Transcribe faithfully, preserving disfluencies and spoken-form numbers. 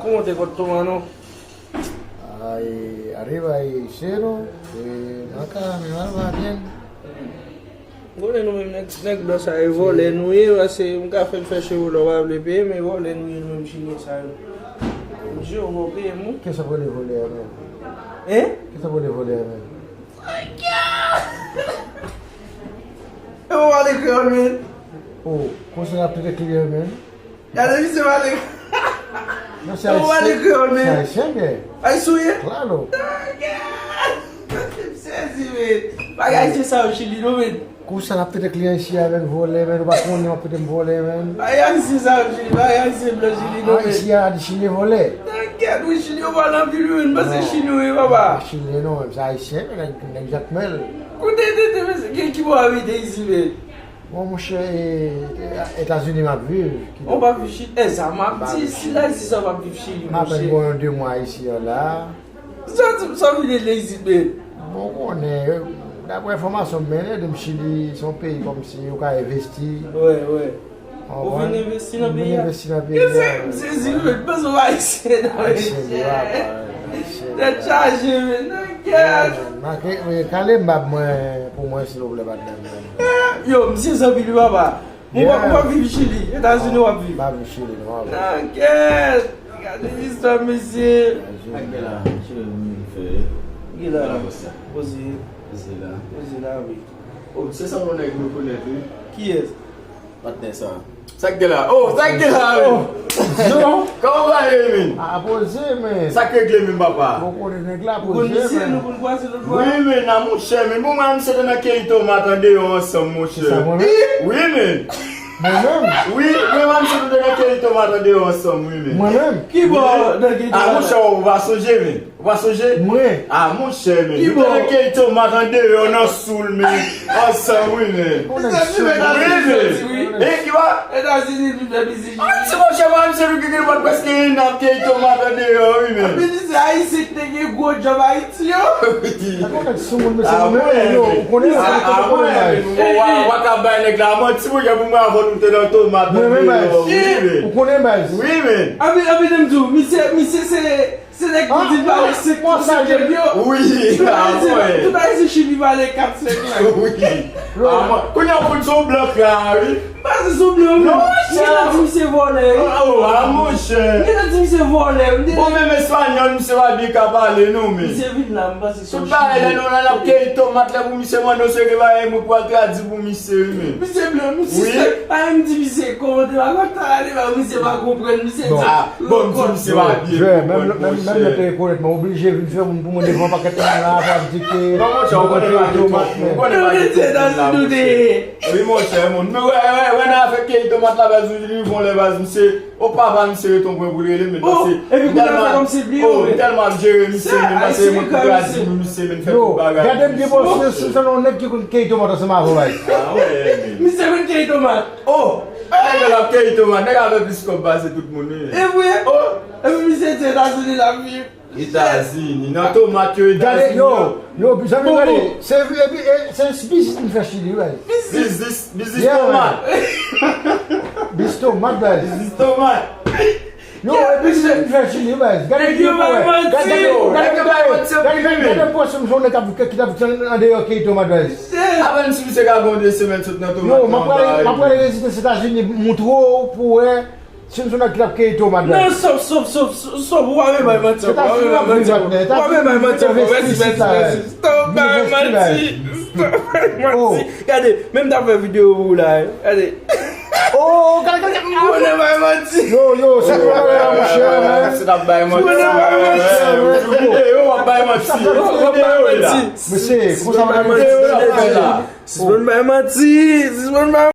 Como te cortó, mano? Ay, arriba y cero, eh, acá me va bien. Vòlè nou menm, nèg, nèg blan sa yo, vòlè nou ye, paske m ka fè l fè cheve w lè w pa vle peye, men vòlè nou ye, nou menm chilyen sa yo. M di yo, bon, peye m wi. Kisa pou le vòlè a menm? Hein? Kisa pou le vòlè a menm? E ou pale kreyòl, men. Oh, konsa n ap trete kliyan, men. Gade misye pale. Non, se ou pale kreyòl, men. Se ayisyen, men. Ayisyen ou ye? Claro. Misye di, men. Bagay se sa yo Chili, non, men. Konsa n ap trete kliyan isi a, men, vòlè, men. Ou pa konnen w ap trete m vòlè, men. Bagay se sa yo Chili, bagay se blan Chili, non, men. Isi a, di Chili vòlè. Tankèt, wi, Chili yo pale anpil, wi, men. Paske Chili, wi, papa. Chili, non, men, se ayisyen, men, nèg, nèg jakmèl. Koute, tete, men, gen ki bò w abite isi, men? Bon, monchè, e, e, Etazini m ap viv. Ou pa viv Chili? E sa m ap di, si la di sa w ap viv Chili, monchè. M apèn gon de mwa isi a la. Sa w di, sa w vin regle isit, men? Bon, ou konnen, daprè enfòmasyon m mennen, di m Chili se yon peyi kòmsi ou ka envesti. Wi, wi. Ou vin envesti nan peyi a? M vin envesti nan peyi a. Misye, misye di, men, panse w ayisyen, non, mesye. Tèt chaje, men, nan kè. Make, kale m bab mwen pou mwen, silvouplè, patnè m. Yo, misye zanmi li, papa. Ou pa, ou pa viv Chili, Etazini w ap viv. M pa viv Chili, non, papa. Tankèt. Gade istwa, mesye. Sa k gen la, Chili, nou vin fè. Ki la? Poze. Poze la. Poze la, wi. Oh, se sanble yon nèg m rekonèt, wi. Kiyès? Patnè sa. Sa k gen la? Oh, sa k gen la, men? Non. Kòman w ye, men? A, poze, men. Sa k regle, men, papa? Bon, konnen nèg la, poze, men. Ou konn misye, nou konn kwaze lòt bò? Wi, men, a, monchè, men. Bon, mwen, misye te nan keyi tomat andeyò ansanm, monchè. Se sa, mwen menm? Wi, men. Mwen menm? Wi, mwen, mwen, misye te nan keyi tomat andeyò ansanm, wi, men. Mwen menm? Ki bò nan keyi tomat? A, monchè, ou pa sonje, men. Ou pa sonje? Mwen. A, monchè, men. Nou te nan keyi tomat andeyò nan soul, men. Ansanm, wi, men. Wi, men. E, ki pa? Etazini, li fè biznis. An ti monchè, mwen, misye, nou ki gen pòt prèske en an ap keyi tomat andeyò, wi, men. Biznis ayisyen ki te gen gwo djòb Ayiti yo. Ou konnen sa, mwen, yo, ou konnen sa, ou konnen sa. Wa, wa ka bay nèg la manti, monchè, pou mwen, avan nou te nan tomat andeyò, wi, men. Ou konnen, baz. Wi, men. Anpi, anpi, m di w, misye, misye se Se nèg ki di pale senk pou senk yo. Wi, a mwen. Tout Ayiti Chili pale kat senk lang. Wi. A mwen. Kounye a ou konn se yon blan kla, wi. Pa se sou blan, wi. Non, monchè. Gentan di misye vòlè, wi. Oh, a monchè. Gentan di misye vòlè, wi. Bon, menm espanyòl, misye pa byen ka pale, non, men. Misye vin la, m panse se yon Chilyen. Tout bagay, lè nou la, n ap keyi tomat la pou misye mande w se ke bagay mwen pou al tradui pou misye, wi, men. Misye blan, misye. Wi. Pa menm di misye kòmante, pa konn sa ale, pa misye pa konprann, misye di. Ah, bon, m di misye pa byen konprann, monchè. Menm lè te rekonèt mwen, oblije vin fè moun pou mwen devan pakèt moun la, pou ap di ke... Non, monchè, ou konnen pa gen twòp moun, ou konnen pa gen twòp moun la, monchè. Wi, monchè, moun. Men wè, wè, wè, nan afè keyi tomat la, baz, ou rive yon lè, baz, misye, o papa, misye ret yon pwen pou l rele, men, paske m tèlman, oh, m tèlman ap jere misye, men, paske mwen ki tradui pou misye, men, fè tout bagay pou misye. Yo, gade m byen, bon, se, se, se yon nèg ki konn keyi tomat ansanm avè w, baz. Ah, wè, men. Misye konn keyi tomat. Oh! Nèg la ap keyi tomat, nèg la fè plis kòb pase tout moun, wi. E vre? Oh! Epi misye di Etazini l ap viv. Etazini, nan tomat yo, Etazini yo. Gade, yo, yo, zanmi, gade, se, epi, e, se biznis m fè Chili, wi. Biznis, biznis tomat. Biznis tomat, guys. Biznis tomat. Yo, epi se li fè Chili, baz. Gade ki pwen. Gade, gade, gade, gade, gade, gade pwen sou m, se yon nèg k ap, ki t ap andeyò keyi tomat, baz. Avann si misye ka gon de semèn sot nan tomat. Yo, m ap prale, m ap prale rezidans Etazini, montre w pou wè si m se yon nèg ki t ap keyi tomat, baz. Non, stop, stop, stop, stop, ou pa vle bay manti ankò, ou pa vle bay manti ankò, ou pa vle bay manti ankò, mèsi, mèsi, mèsi. Stop bay manti, stop bay manti. Gade, menm t ap fè videyo pou ou la, gade. Oh, gade, gade, gade. Ou konnen bay manti. Yo, yo, se pou bagay la, monchè, men. Se t ap bay manti. Ou konnen bay manti. Yo, w ap bay manti. Yo, w ap bay manti. Mesye, konsa w ap bay manti. Sispann bay manti. Sispann bay